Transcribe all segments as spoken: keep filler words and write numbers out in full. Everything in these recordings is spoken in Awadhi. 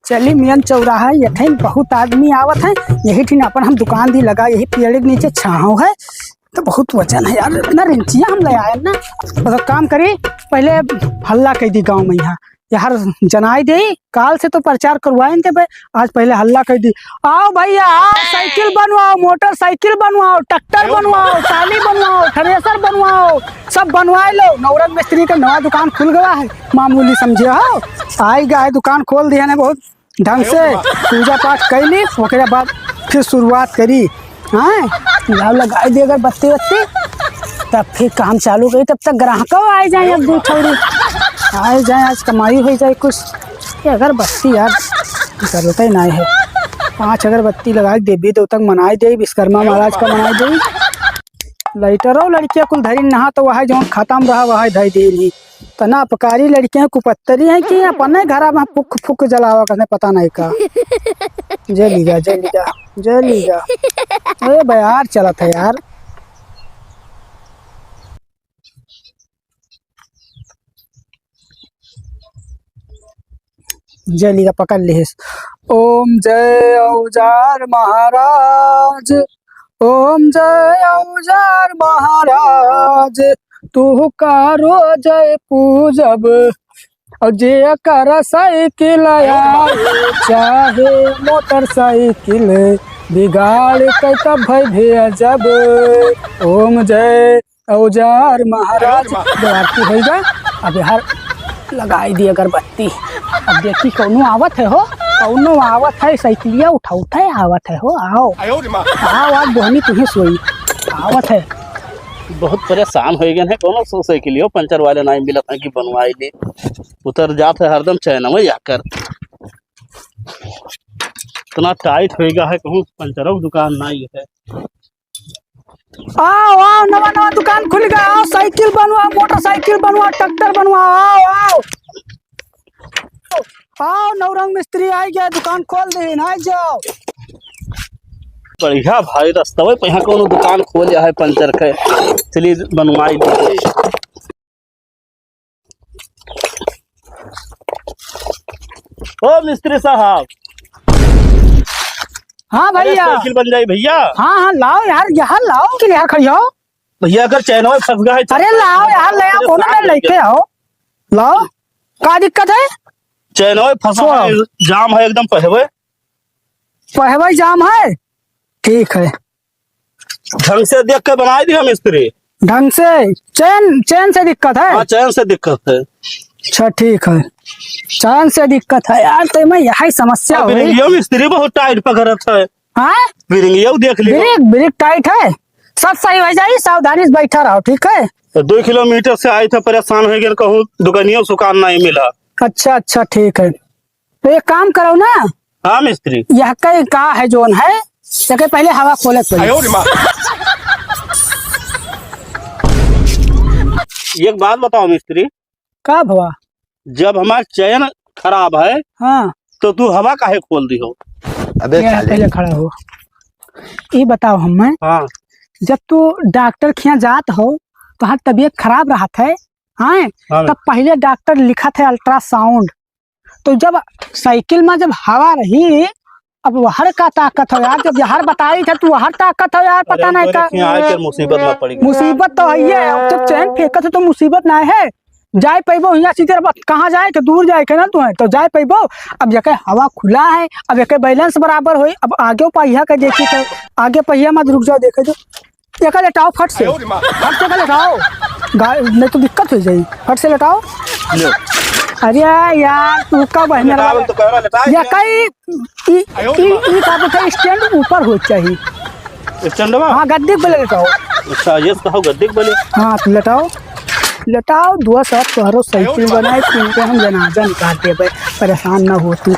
चली मेन चौराहा, यठैन बहुत आदमी आवत है, यही ठिन अपन हम दुकान दी लगा, यही पेड़ के नीचे छाँव है। तो बहुत वजन है यार, इतना रेंचिया हम ले आए ना। बस काम करी, पहले हल्ला कइ दी गाँव में, यहाँ यार जनाई दे, काल से तो प्रचार करवाए न देबे, आज पहले हल्ला कइ दी। आओ भैया, आओ, साइकिल बनवाओ, मोटरसाइकिल बनवाओ, ट्रैक्टर बनवाओ, ट्राली बनवाओ, थ्रेसर बनवाओ, सब बनवाए लो। नौरंग मिस्त्री के नवा दुकान खुल गवा है, मामूली समझे हो, आई गया है, दुकान खोल दिया ने बहुत ढंग से। पूजा पाठ कैली, ओकरे बाद फिर शुरुआत करी। हाँ, लाओ लगाई दे अगरबत्ती वत्ती, तब फिर काम चालू करी, तब तक ग्राहको आइ जाए, अब दू ठौरी आइ जाए, आज कमाई होइ जाए कुछ। ये अगरबत्ती यार जरूरत ही नहीं है, पाँच अगरबत्ती लगाई देवी देवता के मनाई दे, विश्वकर्मा महाराज का मनाई दे। लाइटरो लड़किया कुल धरी नहा, तो वह जौन खत्म रहा वह धई दे ली। तना अपकारी लड़कियां कुपत्तरी हैं कि अपने घरा में फुक फुक जलावा, कने पता नहीं का। जली जा, जली जा, जली जा। ए बे यार, चलत है यार। जली जा, पकड़ लिहिस। ओम जय औजार महाराज, ओम जय औजार महाराज, तुहका रोज पूजब। और जेकर साइकिल आए, चाहे मोटरसाइकिल, बिगाड़ के तब भेजब। ओम जय औजार महाराज। जब आरती होइगा, अब यार लगाई दी अगरबत्ती। अब देखी कौनो आवत है हो, कौनो आवत है, साइकिलिया उठा उठा आवत है हो। आओ, आओ, आज बोहनी तुही सोई आवत है। बहुत परेशान होइ गए हैं, कौनो सो साइकिलियो पंचर वाले नाहीं मिलत हैं कि बनवाई ले। उतर जात है हरदम चैनवे जाकर। इतना टाइट होइगा है, कहूँ पंचरों की दुकान नाहीं है। आओ, आओ, नवा, नवा दुकान खुल गया। आओ, साइकिल बनवाओ, मोटरसाइकिल बनवाओ, ट्रैक्टर बनवाओ, आओ, आओ। आओ, नौरंग मिस्त्री आइ गया, दुकान खोल दे, ना जाओ। बढ़िया भाई, रस्तवे पे यहाँ कौनो दुकान खोल है पंचर के, चलिए बनवाई लीजिए। ओ मिस्त्री साहब। हाँ अरे भैया। साइकिल बन जाई भैया। हाँ, हाँ, लाओ यार, यहाँ लाओ कि यहाँ खड़ी हो। भैया अगर चैनवा फंस गया है, अरे लाओ यार, ले आओ, कौनो मेर लेके आओ, लाओ। का दिक्कत है? चैनवा फंसा है, जाम है एकदम पहवे। पहवे जाम है? ठीक है। ढंग से देख के बनाई दिया मिस्त्री। ढंग से? चैन, चैन से दिक्कत है? हाँ, चैन से दिक्कत है। अच्छा, ठीक है, चैन से दिक्कत है यार, तो मैं यही समस्या अब हुई। ब्रेकियो मिस्त्री बहुत टाइट पकड़त है। हाँ? ब्रेकियो देख लियो। ब्रेक, ब्रेक टाइट है, सब सही होइ जाई, सावधानी से बैठा रहो, ठीक है? तो दो किलोमीटर से आई था, परेशान होइ गया, कहूँ दुकानियों सुकान नहीं मिला। अच्छा, अच्छा, ठीक है। तो एक काम करो ना। हाँ मिस्त्री। यह कई का है जोन है, एके पहले हवा खोले के पड़ी। आयो रे माँ। एक बात बताओ मिस्त्री। का भवा? जब हमार चैन खराब है, हाँ। तो तू हवा काहे खोल दी हो? अबे ये साले। पहले खड़ा हो, ये बताओ हमें। हाँ। जब तू डॉक्टर के यहाँ जात हो, तोहार तबीयत खराब रहत है, हाँ, हाँ। तब पहले डॉक्टर लिखत है अल्ट्रासाउंड, तो जब साइकिल में जब हवा रही, अब वहर का ताकत हो यार, जब यहर बताई थे, तू वहर ताकत हो यार, पता अरे, नहीं तोरे का। यहाँ आके मुसीबत में पड़ गई। मुसीबत तो है ही है, अब जब चैन फेंकत है तो मुसीबत ना है। जाए पैबो हियाँ सीधे, अब कहाँ जाए के, दूर जाए के ना तू है, तो जाए पैबो। अब जके हवा खुला है, अब एके बैलेंस बराबर होई, अब आगे पहिया के देखी तो आगे पहिया मत रुक जाओ, देखे जो एका लेटाओ फट से। आयो रे माँ। फट से एका लेटाओ। गा-, नहीं तो दिक्कत हो जाई। फट से लेटाओ। लो। अरे यार, तू का बहने लेटाओ वाला? तो कह रहा, लेटाओ। या कई, ई, आयो रे ई, माँ। ई का बोलते हैं, स्टैंड ऊपर हो चाहिए। स्टैंड बा? हाँ, गद्दी पे लेटाओ। अच्छा, ये तो कहो गद्दी पे ले। हाँ, तो लेटाओ। लेटाओ, दुआ साहब, तोहरो साइकिल आयो रे माँ। बनाए, तीन के हम जनाजा निकाल देबे। परेशान ना हो तू।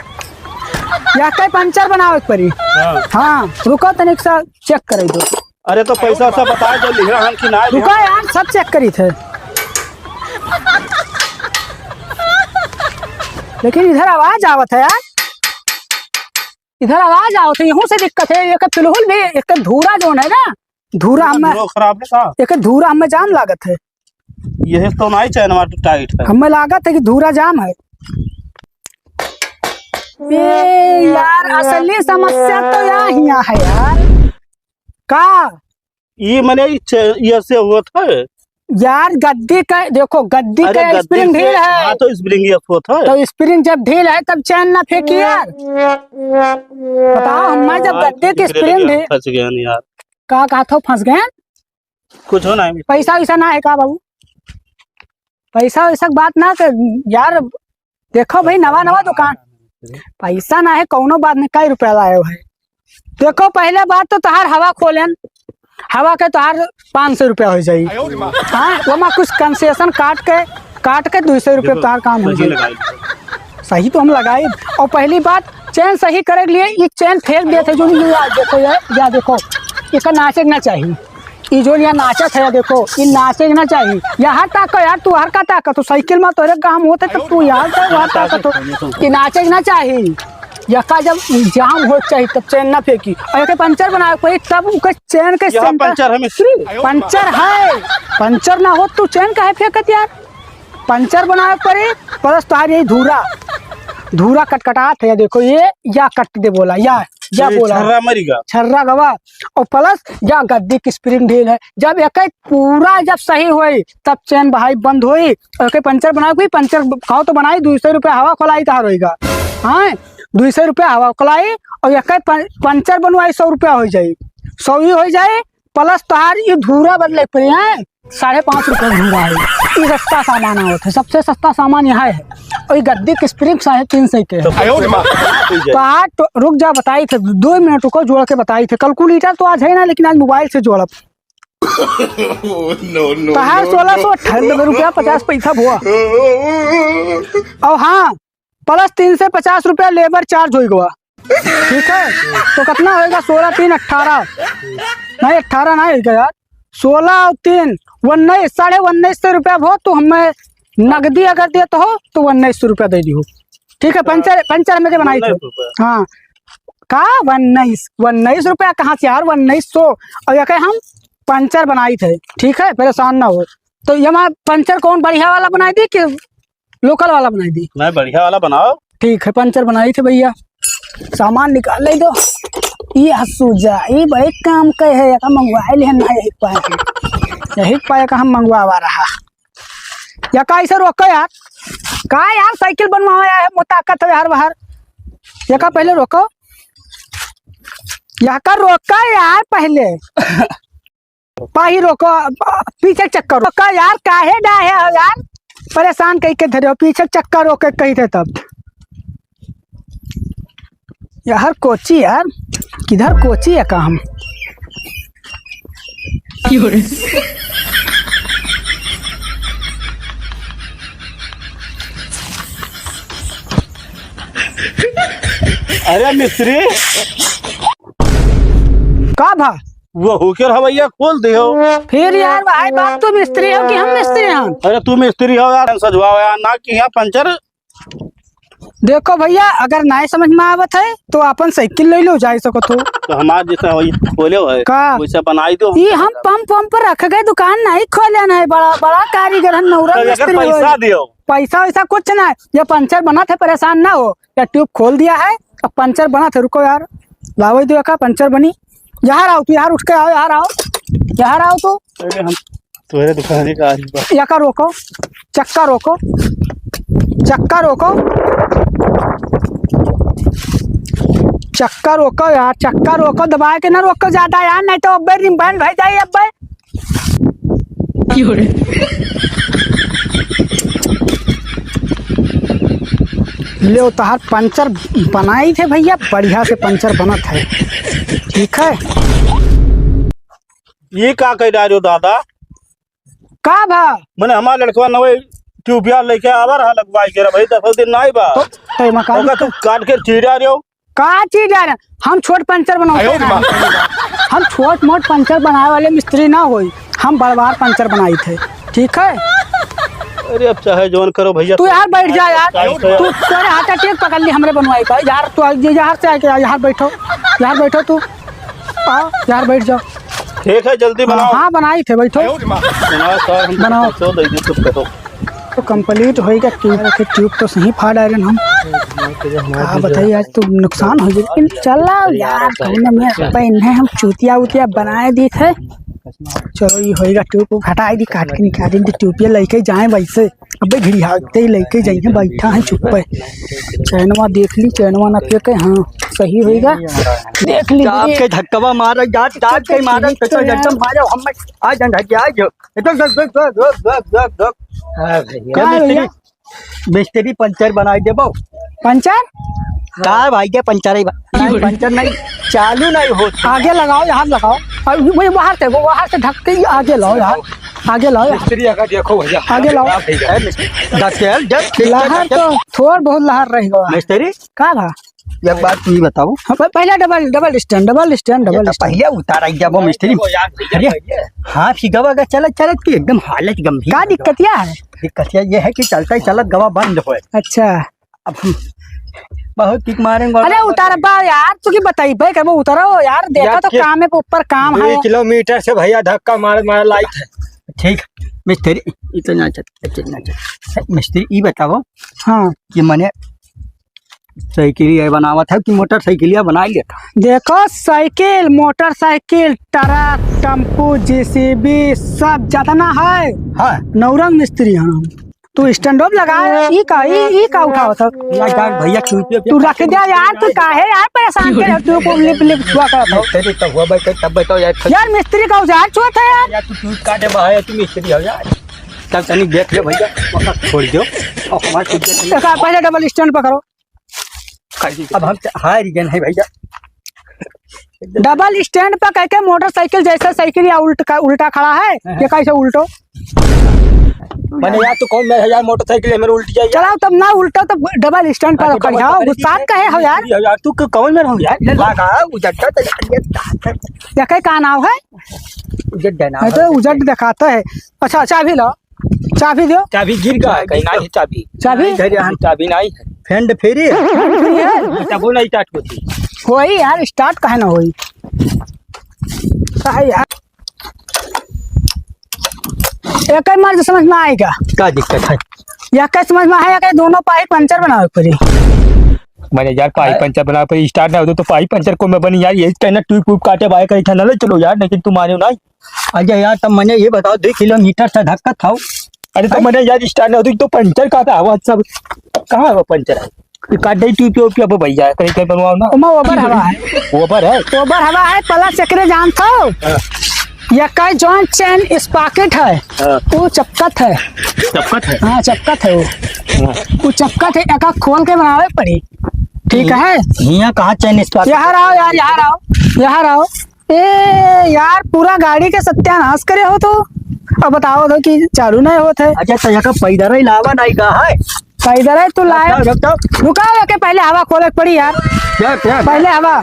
या कई पंचर बनावे के पड़ी। हाँ। हाँ, रुको तनिक सा चेक करे दो। अरे तो पैसा सब बता दो, लिहा हन कि ना लिहा? रुका यार, सब चेक करी थे। लेकिन इधर आवाज आवत है यार, इधर आवाज आवत है, यहूँ से दिक्कत है। एक फिलहुल भी, एक धूरा जोन है ना, धूरा हमें, धूरा खराब है का? एक धूरा हमें जाम लागत है। यही तो नहीं चैनवा टाइट है। हमें लागत है कि धूरा जाम है। ए यार, असली समस्या तो या हिया है यार। का? ई मने ई च-, ये से होत है? यार, गद्दी का, देखो, गद्दी अरे, का गद्दी spring से, ढील है। हाँ, तो spring ये होत है। तो spring जब ढील है, तब चैन ना फेंकी यार। बताओ, हम जब हाँ, गद्दी की spring ढील, फंस गए हैं यार। का, का थो फंस गए हैं? कुछ हो ना है। पैसा वैसा ना है का बाबू? पैसा वैसा के बात ना कर यार। देखो भाई, नवा नवा दुकान, पैसा ना है, कौनो बात नहीं। कई रुपया लाए हो है? देखो, पहले बात तो तोहार हवा खोलेन, हवा के तोहार पाँच सौ रुपया हो जाई। हाँ, ओमा कुछ concession काट के, काट के दो सौ रुपया तोहार काम हो जाई। सही तो हम लगाई। और पहली बात, चैन सही करे के लिए ये चैन फेंक देते जो नहीं, या देखो, ये, या देखो, इसका नाचे के ना चाहिए। ई जो यहाँ नाचत है, देखो, ई नाचे के ना चाहिए। यहाँ ताको यार, तू हर का ताको, तो साइकिल में तोरे काम होते, तो तू यहाँ से वहाँ ताको, तो ई नाचे के ना चाहिए। यका जब जाम हो चाहिए, तब चैन ना फेंकी। और यके पंचर बनावे कोई, तब उके चैन के यहाँ center पंचर है मिस्त्री। पंचर है, पंचर ना हो, तू चैन काहे फेंकत यार? पंचर बनावे पड़ी, plus तोहार यही धूरा, धूरा कटकटात है। देखो, ये या कट दे बोला, या, या ये बोला। छर्रा मरिगा। छर्रा गवा। और plus या गद्दी की spring ढील है। जब एक एक पूरा जब सही होई, तब चैन बहाई बंद होई। और के पंचर बनावे कोई, पंचर कहो तो बनाई, दो सौ रुपया हवा खोलाई तोहार होइगा। हाँ, दो सौ रुपया हवा खोलाई और एक एक पं-, पंचर बनवाई, सौ रुपया हो जाई, सौ ही हो जाई। Plus तोहार ये धूरा बदले पड़े हैं, साढ़े पाँच रुपया धूरा है। ये सस्ता सामान आवत है, सबसे सस्ता सामान यहाँ है। और ये गद्दी की spring साढ़े तीन सौ के है। तो आयो रे माँ। तोहार तो रुक जा, बताई थे, दो मिनट रुको, जोड़ के बताई थे। Calculator तो आज है ना, लेकिन आज mobile से जोड़ब। No, no, तोहार no, सोलह सौ अट्ठानबे रुपया पचास पैसा भुआ। और हाँ, plus तीन सौ पचास रुपया labour charge होई गवा। ठीक है, तो कितना होएगा? सोलह तीन अठारह, नहीं, अठारह ना होएगा यार, सोलह और तीन उन्नीस, साढ़े उन्नीस सौ रुपया हो, तो हमें नगदी अगर देत हो तो उन्नीस सौ रुपया दे दियो। ठीक है, पंचर, पंचर हमें के बनाई थे। उन्नीस रुपया। हाँ, का उन्नीस, उन्नीस रुपया कहाँ से यार, उन्नीस सौ। और यके हम पंचर बनाई थे, ठीक है, परेशान ना हो। तो ये हमारा पंचर कौन बढ़िया वाला बनाई दी कि local वाला बनाई दी? नहीं, बढ़िया वाला बनाओ। ठीक है, पंचर बनाई थे भैया, सामान निकाल ले दो। ये हसुजा, ये बड़े काम का है, यका मंगवाए ले ना, यही पाए के, यही पाए का हम मंगवावा रहा। यका ऐसे रोको यार, का यार, साइकिल बनवावा है, मोताकत है यार बाहर। यका पहले रोको, यका रोको यार पहले। पाही रोको, पीछे चक्कर रोको यार, काहे डाहे हो यार? परेशान कई के धरे हो, पीछे चक्कर रोके कही थे तब। यार कोची यार, किधर कोची है काम? अरे मिस्त्री, का भा? वो हुकेर हवैया खोल दे हो। फिर यार भाई बाप, तू मिस्त्री हो कि हम मिस्त्री हैं? अरे तू मिस्त्री हो यार, सजवाओ यार, ना कि यहाँ पंचर। देखो भैया, अगर नाय समझ में आवत है तो अपन साइकिल ले लो, जा सकत हो। तो हमार जैसा वही खोले हो है, का? वैसा बनाई दो। ये हम पंप, पंप पर रख गए, दुकान नहीं खोले ना है, बड़ा, बड़ा कारीगर हम नौरा तो एकर मिस्त्री पैसा हो। दियो। पैसा वैसा कुछ ना है, ये पंचर बना थे, परेशान ना हो। या ट्यूब खोल दिया है, अब पंचर बना थे। रुको यार, लावे दो का पंचर बनी। यहाँ आओ तू, यहाँ उठ के आओ, यहाँ आओ, यहाँ आओ तू। अरे हम तोरे दुकाने का आज बा। यका रोको, चक्का रोको, चक्का रोको, चक्का रोको यार, चक्का रोको, दबाए के ना रोको ज्यादा यार, नहीं तो अब्बे रिम बैंड भर जाई अब्बे। क्यों रे? ले तोहार पंचर बनाई थे भैया, बढ़िया से पंचर बनत है, ठीक है। ये का कह डालो दादा? का भा? मने हमार लड़कवा नवे ट्यूबवेल लेके आवा रहा लगवाई के रे भाई, दस दिन नाई बा। तो, तो एमा का ओका तू काट के चीरा रहे हो। का चीरा रहे? हम छोट पंचर बनाते आयो रे माँ। हैं। हम छोट मोट पंचर बनावे वाले मिस्त्री ना होई, हम बड़ बड़ पंचर बनाई थे, ठीक है? अरे अब चाहे जौन करो भैया। तू यार बैठ जा यार, चाहे तो तू तोरे heart attack पकड़ ली हमरे बनवाई का यार। तू आज ये यहाँ से आके यहाँ बैठो, यहाँ बैठो तू, आओ यहाँ बैठ जाओ। ठीक है, जल्दी हाँ, बनाओ। हाँ, बनाई थे, बैठो। बनाओ सर, हम बनाओ। पैसो दे दी, चुप करो। तो complete होइगा। ट्यूब, ट्यूब तो सही फाड़ डारेन हम। का बताई, आज तो नुकसान होइ जाए, लेकिन चला यार, कौन में अपन है, हम चूतिया उतिया बनाए दी थे। चलो, ये होइगा, ट्यूब को हटाए दी, काट के निकाल दी ट्यूब, ये लइके जाए वैसे। अबे घिरियाते ही लइके जाइए, बैठा है चुप पे। चैनवा देख ली, चैनवा ना फेंके, हाँ, सही होइगा। देख ली, चाप के धक्कवा मारा, जात, चाप के मारा, तो एकदम मारो, हम आ जान, हट जा, आ जाओ। एकदम, एकदम, एकदम। हाँ भैया। का भैया? मिस्त्री, मिस्त्री पंचर बनाई देबो। पंचर? का भाई के पंचर है बा-, नहीं, पंचर नहीं, चालू नहीं होत। आगे लगाओ, यहाँ लगाओ। और वो बाहर से, वो बाहर से धक्के ही आगे लाओ यार, आगे लाओ यार। मिस्त्री आगे देखो भैया। आगे लाओ। हाँ भैया। धकेल, जब ठीक से लहर धकेल। तो थोड़ बहुत लहर रही गवा। मिस्त्री? का भा? एक बात तू ही बताओ। हाँ, प-, पहले डबल, डबल स्टैंड, डबल स्टैंड, ये डबल तो स्टैंड। पहले उतारा ही जाबो मिस्त्री। अरे, हाँ, फिगवा का चलत, चलत की एकदम हालत गंभीर का हो गया। दिक्कतिया है? दिक्कतिया ये है कि चलता ही चलत गवा बंद होए। अच्छा। अब हम बहुत किक मारेंगे। अरे, उतार बा यार, तू की बताई भाई, कब उतारो यार, देखा यार, तो के-, काम है, ऊपर काम है। किलोमीटर से भैया धक्का मार, मार लाइट है। ठीक, मिस्त्री, इतना चल, इतना चल। मिस्त्री, ई बताओ। हाँ। कि मने साइकिल ये बनावत है कि मोटरसाइकिलिया बनाई लेता? देखो, साइकिल, मोटरसाइकिल, ट्रक, टेम्पू, जेसीबी, सब जतना है, हाँ। नौरंग मिस्त्री हैं हम। तू स्टैंड अप लगा, ई का, ई, ई का उठावत है? ना जान भैया, क्यों पे तू रख दे यार, तू काहे यार परेशान करे, तू को लिप, लिप छुआ करत हो। तेरे तब हुआ भाई, तब बताओ यार। यार, मिस्त्री का औजार छुअत है यार। यार, तू क्यों काटे बा है, तू मिस्त्री हो यार। तब तनी देख ले भैया, वक्त छोड़ दो। और हमारे कुछ देख ले। एक आप पहले डबल स्टैंड पकड़ो। अब हम हार गए नहीं भैया। डबल स्टैंड पर कह के मोटरसाइकिल जैसे साइकिल या उल्ट का, उल्टा खड़ा है, हाँ। ये कैसे उल्टो? मैंने यार, तू कौन में है यार, मोटरसाइकिल है मेरे उल्ट जाए यार। चलाओ तब ना उल्टो, तब डबल स्टैंड पर हाँ, तो खड़ी डबल हो, पर गुस्सा खड़ी कहे हो यार। यार, तू क-, कौन में रहूँ यार? ले लगा, उजट्टा तो यार, ये क्या है? क्या का नाम है? उजट देना मैं तो है। उजट दिखाता है। अच्छा, चाबी लो, चाबी दो। चाबी गिर गया है कहीं, नहीं चाबी। चाबी? नहीं, घर यहाँ चाबी नहीं है। फ्रेंड फ्री है? फ्री है? तब वो नहीं स्टार्ट होती। होई यार, स्टार्ट काहे ना होई? काहे यार? एक ही मर्ज समझ में आएगा। का दिक्कत है? या का समझ में आएगा कि दोनों पाइप पंचर बनावे पड़ी। मैंने यार पाइप अरे। पंचर बनावे पड़ी, स्टार्ट ना होते तो पाइप पंचर को मैं बनी यार, यही कहना ट्यूब ट्यूब काटे बाय करे ना ले चलो यार, लेकिन तुम माने नहीं। अच्छा यार, तब मैंने ये बताओ, दो किलोमीटर से धक्का खाओ। अरे तो हैं? मैंने यार स्टार्ट ना होते तो पंचर का था आवाज सब, कहाँ है वो पंचर? ये काट दे ट्यूब ट्यूब पे भैया, कहीं कहीं बनवाओ ना। ओमा ओवर हवा है। ओवर है? ओवर हवा है, प्लस एकरे जानत हो? हाँ। ये का जौन चेन स्पॉकेट है, हाँ। वो चपकत है। चपकत है? हाँ, चपकत है वो। हाँ। वो चपकत है, एका खोल के बनावे पड़ी। ठीक है? हियाँ कहाँ चेन स्पॉकेट? यहाँ आओ यार, यहाँ आओ, यहाँ आओ। ए यार, पूरा गाड़ी के सत्यानाश करे हो तो। अब बताओ तो कि चालू नहीं होत है। अच्छा, तो यहाँ का पैदल ही लावा नहीं का है? पैदल है तू लाए। रुक जाओ, रुक जाओ। रुका, ओके, पहले हवा खोले के पड़ी यार। क्या, क्या? पहले हवा।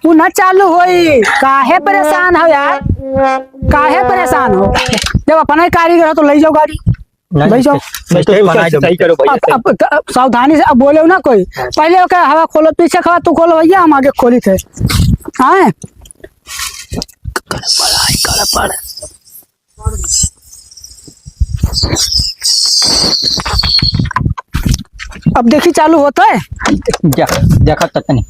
तू ना चालू होई, काहे परेशान हो यार? काहे परेशान हो? जब अपना ही कारीगर हो तो ले जाओ गाड़ी। नहीं, भाई साहब, नहीं, तो नहीं, बना दो। सही करो भाई, अब, सही। अब, अब सावधानी से अब बोले ना कोई। हाँ। पहले ओके हवा खोलो, पीछे खड़ा तू खोलो भैया, हम आगे खोली थे। हाँ। गड़बड़ है, गड़बड़। अब देखी चालू होत है। जा, देखा तो तनी।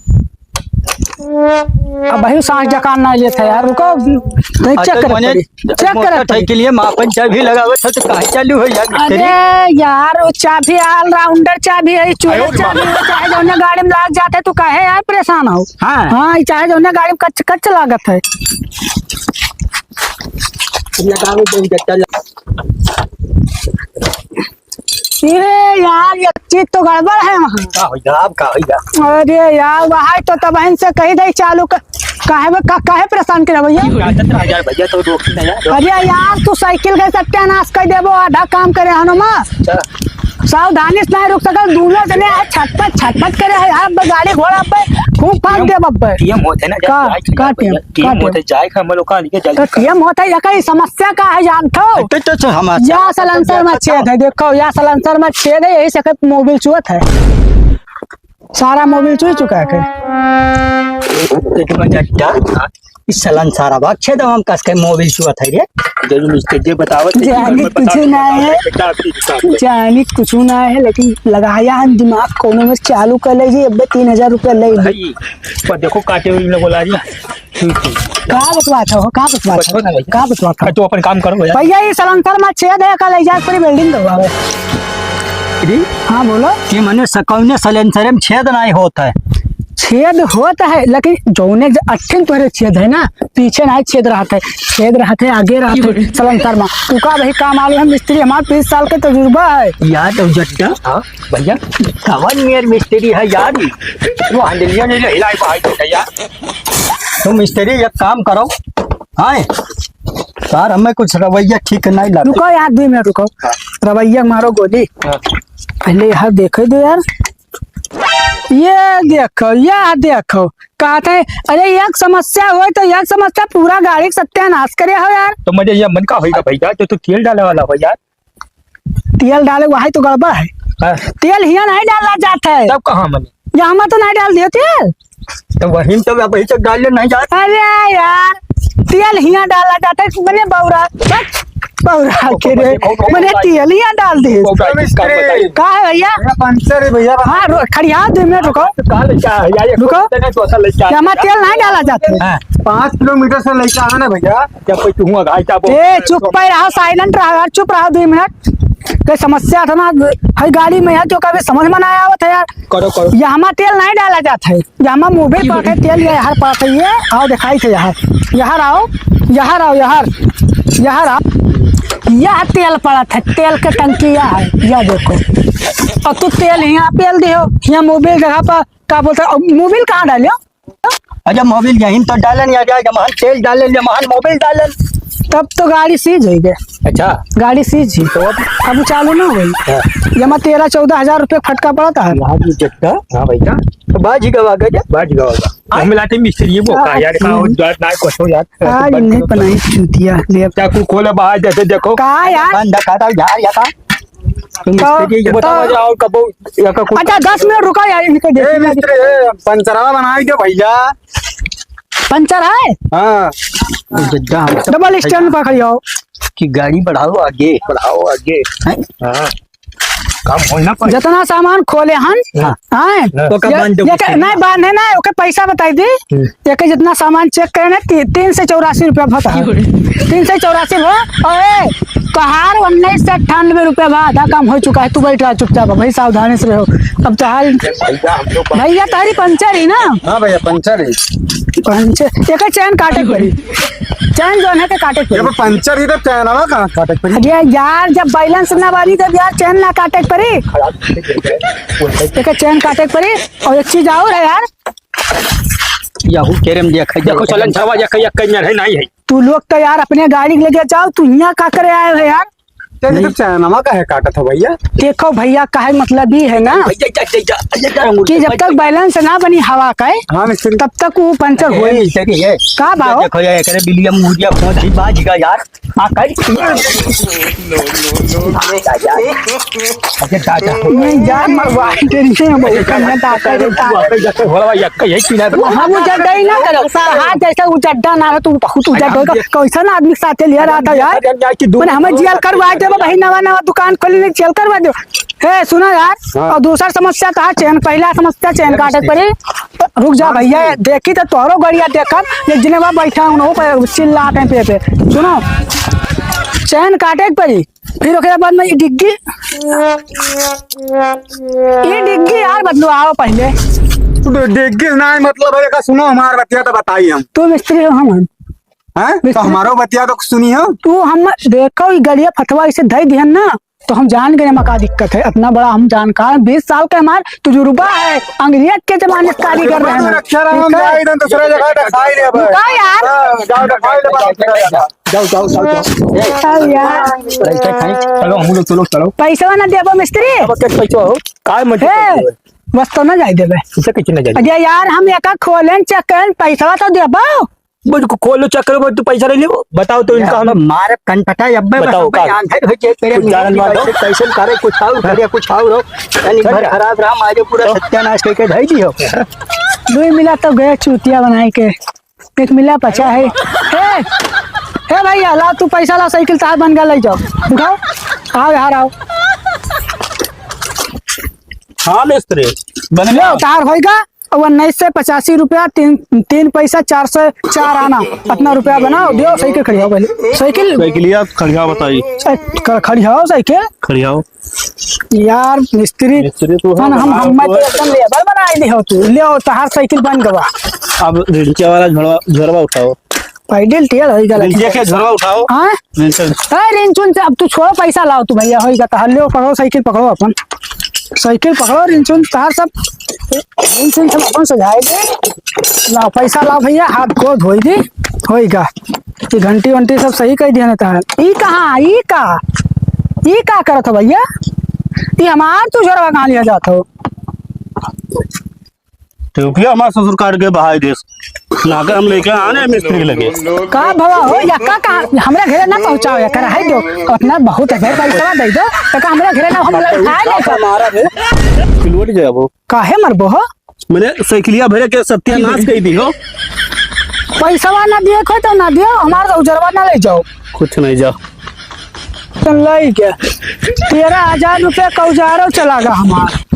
अब भाई सांस जकान ना लेत है यार, रुको, नहीं, चेक अच्छा, करे मने पड़ी, चेक करे पड़ी। मोटरसाइकिल ये मापन चाबी लगावत है तो काहे चालू हो यार मिस्त्री? अरे यार, वो चाबी ऑलराउंडर चाबी है, चूहे आयो रे चाबी बाप। हो, चाहे जौने गाड़ी में लाग जाते, तू काहे यार परेशान हो? हाँ। हाँ, ये चाहे जौने गाड़ी में कच कच लागत है। लगावे दे, चल। ए यार, एक चीज तो गड़बड़ है वहाँ। का हो गया? अब का हो गया? अरे यार, वहाँ तो तबहिन से कही दे चालू कर, काहे में, का, काहे परेशान करे भैया? काटत रह यार भैया, तो रोक ना यार। अरे यार, तू साइकिल के सत्यानाश कर देबो, आधा काम करे हनो मा। अच्छा। सावधानी से नहीं रुक सकल, दोनों जने आज छटपट, छटपट करे है यार, अब गाड़ी घोड़ा पे खूब फांक देब अब। टीएम होते ना, का? जाए का भैया, टीएम? टीएम का होते, टीएम? जाए का हम लोग का लिए जल्दी तो कर। टीएम होता है, या कहीं समस्या का है जानत हो? तो, तो, तो हम या सलेंसर में छेद है, देखो, या सलेंसर में छेद है, यही से मोबिल चुअत है, सारा मोबिल चुई चुका है। एक मिनट, इस सलेंसर बा छेद, हम कस के मोबिल चुअत है रे। जरूर मिस्त्री जी बतावत है कि जानी हमें कुछ बतावे ना वाला है। है, बेटा, आपकी दुकान पे। जानी कुछ ना है, लेकिन लगाया हम दिमाग कोनो में, चालू कर ले जी, अबे तीन हजार रुपया ले ली। भाई, पर देखो काटे हुए लोग बोला जी। का बतवात हो, का बतवात हो? बतवात हो ना भैया। का बतवात हो? हाँ, तो अपन काम करो भैया। भैया, ये सलेंसर में छेद है, कल एग्जास्ट पूरी वेल्डिंग करवावे। जी? हाँ, बोलो। कि मने स-, कौने सलेंसर में छेद नहीं होता है? छेद होता है, लेकिन जौने ज-, अठिन तोहरे छेद है ना, पीछे नहीं छेद रहत है, छेद रहत है, आगे रहत है, सलेंसर में। तू का भाई काम आलू है, मिस्त्री हमार बीस साल के तजुर्बा है। यार, तो जट्टा। हाँ? भैया, कवन मेर मिस्त्री है यार ई? वो हैंडलिया नहीं हिलाई पाई तो यार। तुम मिस्त्री एक काम करो, हाँ? यार, हमें कुछ रवैया ठीक नहीं लगा। रुको यार, दो मिनट रुको। हाँ। रवैया मारो गोली। हाँ। पहले यहाँ देखे दो यार। ये देखो, ये देखो। कहते हैं, अरे एक समस्या होय तो एक समस्या पूरा गाड़ी के सत्यानाश करे हो यार। तो मजे ये मन का होइगा भैया, तो तू तेल डाले वाला हो यार। तेल डाले वही तो गड़बड़ है। हाँ। तेल हियाँ नहीं डाला जाता है। तब कहाँ मने? यहाँ में तो नहीं डाल दियो तेल। तो वही तो वही तो डाले नहीं जात। अरे यार, तेल हियाँ डाला जाता है, मने बौरा, बस बौरा के रे, मने तेल हियाँ डाल दे। बौरा किसका बताई? का है भैया? भैया, पंचर है भैया। हाँ, रो-, खड़िया, दो मिनट रुको। तो कहाँ लेके आया? यार, ये रुको। तो नहीं, तो ऐसा लेके आया। यहाँ में तेल नहीं डाला जाता है। हाँ। पाँच किलोमीटर से लेके आना ना भैया। जब कोई तू हुआ घाई का बोल ए, चुप पे रहो, silent रहो यार, चुप रहो दो मिनट। कोई समस्या था ना, हई गाड़ी में यार, जो कभी समझ में ना आवत है यार। करो, करो। यहाँ तेल नहीं डाला जाता है, यहाँ मोबिल पड़त है, तेल ये हर पड़त है, ये आओ दिखाई थे यहाँ, यहाँ आओ, यहाँ आओ, यहाँ, यहाँ आओ, यह तेल पड़त है, तेल के टंकी यह है, यह देखो। और तू तेल यहाँ पेल दियो, यहाँ मोबिल जगह पर का बोलता है, अब मोबिल कहाँ डालियो? अच्छा, मोबिल यहीं तो डालन या जाए, जब हम तेल डालन, जब हम मोबिल डालन। तब तो गाड़ी सीज होई गए। अच्छा। गाड़ी सीज ही। तो अब? अब वो चालू ना होई। हाँ। जमा तेरह चौदह हजार रुपये फटका पड़ा था। यहाँ भी जट्टा। हाँ भैया। तो बाजी गवा गए। बाजी गवा गवा। हम लाते मिस्त्री वो का यार, का हो, हम्म। यार, ना कुछ हो यार। आज नहीं बनाई चूतिया, ले अब। चाकू खोले बाहर जैसे देखो। का यार? बंद कर दो यार, या का? तुम तो, मिस्त्री ये तो बताओ, जाओ, कबो, या का कुछ अच्छा, दस मिनट रुको यार, इनके ए, देखिए। मिस्त्री, ए, पंचरवा बनाई दो भैया। पंचर है? हाँ। जद्दा हम सब डबल स्टैंड पर खड़ी आओ। कि गाड़ी बढ़ाओ आगे। बढ़ाओ आगे। हैं? हाँ। काम होई ना पाई। जितना सामान खोले हन, हाँ। हैं? हाँ। ओका ये, बांध दो ये के, किसी नहीं में। बांधे ना, ओके पैसा बताई दी। हम्म। एके जितना सामान चेक करे ना, ती-, तीन सौ चौरासी रुपया भता है। तीन सौ चौरासी भा, ओए, तोहार उन्नीस सौ अट्ठानबे रुपया भा, आधा काम हो चुका है, तू बैठ रहा चुपचाप, भाई सावधानी से रहो। अब तोहार भैया, हम लोग भैया, तारी पंचर ही ना? हाँ भैया, पंचर ही। पंचर, एके चैन काटे के पड़ी। चैन जौन है के काटे के पड़ी। जब पंचर ही तो चैन आवा कहाँ काटे के पड़ी? अरे यार, जब बैलेंस ना बनी तब यार चैन ना काटे के पड़ी। एके चैन काटे के पड़ी। और एक चीज और है यार, याहू केरम देखा, देखो, चलन छवा, या कहीं, कहीं है, नहीं है। तू लोग तो यार अपने गाड़ी के लगे जाओ, तू यहाँ का करे आए हो यार? तेरे नहीं। तो चैनवा काहे काटत हो भैया? देखो भैया, काहे मतलब ई है ना भैया, जा, जा, जा, जा, जा, कि जब तक बैलेंस ना बनी हवा का, हाँ, मिस्त्री। तब तक वो पंचर ए, होई। मिस्त्री है। का ये भाव? देखो यार, एकरे बिलिया मुर्गिया पहुंच गई, बाज गया यार। हाँ, कई? अच्छा, अच्छा। नहीं यार, मरवा के टेंशन में बहुत कम है, ताकत है, ताकत। वापस जाके होला भाई, यक्का यही पीना था। हम वो जड्डा ही ना करो। हाँ, जैसे वो जड्डा ना हो, तू बहुत वो जड्डा होगा। कैसन आदमी के साथ लिया रहा था यार? यार, यार, कि दो मैंने हमें जेल करवा दे, भाई, नवा, नवा दुकान खोलने जेल करवा दो। ए, सुनो यार, हाँ। और दूसरा समस्या कहा, चैन, पहला समस्या चैन काटे के पड़ी। रुक जा भैया, देखी तो तोहरो गड़िया देखब, ये जिने बा बैठा हूँ, उन्हों पे चिल्लात हैं पे पे। सुनो, चैन काटे के पड़ी, फिर ओकरे बाद में ये डिग्गी, ये डिग्गी यार बदलवाओ पहले। तो डिग्गी ना है, मतलब है का? सुनो हमार बतिया तो बताई हम। तू मिस्त्री हो, हम, हम। हैं? तो मिस्त्री। हमारो बतिया तो सुनी हो। तू हम देखो, ये गड़िया फतवा इसे धई दिहन ना, तो हम जान गए एमा का दिक्कत है, इतना बड़ा हम जानकार, बीस साल का हमार तजुर्बा है, अंग्रेज के जमाने से कारीगर रहे हैं। अच्छा रहा, हम ठीक है? जाए इधर दूसरे जगह दिखाई ले अब। रुका यार। हाँ, जाओ दिखाई ले बस। जाओ, जाओ, जाओ, जाओ। चल यार। पैसा खाई, चलो, हम लोग, चलो, चलो। पैसा ना देबो मिस्त्री? अब क्या पैसा हो? काय मत ए, देबो? बस तो ना जाए देबे। इसे कुछ ना जाए। अरे यार, हम एका खोलेन, चेक करेन, पैसा तो देबो। बोल, को-, खोलो चक्कर में तू पैसा ले लेबो। बताओ तो इनका हम मार कंटटा अब्बे बताओ बस का? आंधर हो जाए तेरे कुछ मुंह जानन की वाला? कैसे, कैसे करे, कुछ और करे, कुछ और हो। यानी घर खराब रहा, मारे पूरा तो सत्यानाश करके धई दियो। दुई मिला तो गए चूतिया बनाई के, एक मिला पचा है। ए! हे भैया, लाओ तू पैसा लाओ, साइकिल तहार बन गया, ले जाओ, उठाओ, आओ यार, आओ। हाँ मिस्त्री, बन गया। लो, तहार होइगा, और उन्नीस सौ पचासी रुपया, तीन, तीन पैसा, चार सौ चार आना, इतना रुपया बनाओ, दियो, साइकिल खड़ी हो पहले, साइकिल। साइकिलिया खड़िया बताई। ए, ख-, खड़ी हो साइकिल। खड़ियाओ। यार मिस्त्री, मिस्त्री तू हो, हम, हम, बनाओ हम तो। तो एकदम लेबर बनाई दी हो तू। ले आओ, तहार साइकिल बन गवा। अब रिंचिया वाला झोरवा, झोरवा उठाओ। पैडिल टियल होई गला। रिंचिया के झोरवा उठाओ। हाँ? रिंचन। ए, रिंचुन से अब तू छोड़ो, पैसा लाओ तू भैया, होई गया तहार। ले पकड़ो, साइकिल पकड़ो अपन। साइकिल पकड़ो, रिंचुन तहार सब, रिंचुन सब अपन सजाए दे। लाओ, पैसा लाओ भैया, हाथ गोड़ धोई दी, होई गा। ये घंटी वंटी सब सही कई दिया ना तहार। ई कहाँ, ई का, ई का करत हो भैया? ई हमार तू झोरवा कहाँ लिया जात हो? रुपया हमार ससुर काट के बहाई देस। ना के हम लेके आने मिस्त्री के लगे। का भवा हो या का, का हमरा घरे ना पहुँचाओ या कर, है दो। अपना बहुत है, पैसा दे दो। तो का हमरा घरे ना, हम लड़ाई नहीं कर। मारा बे। कि लौट जाए वो। काहे मरबो हो? मैंने साइकिलिया भरे के सत्यानाश कर दी हो। पैसवा ना दिए को तो ना दियो, हमार तो उजरवा ना ले जाओ। कुछ नहीं जाओ। तो लाई के तेरह हजार रुपया का उजारो चला गा हमार।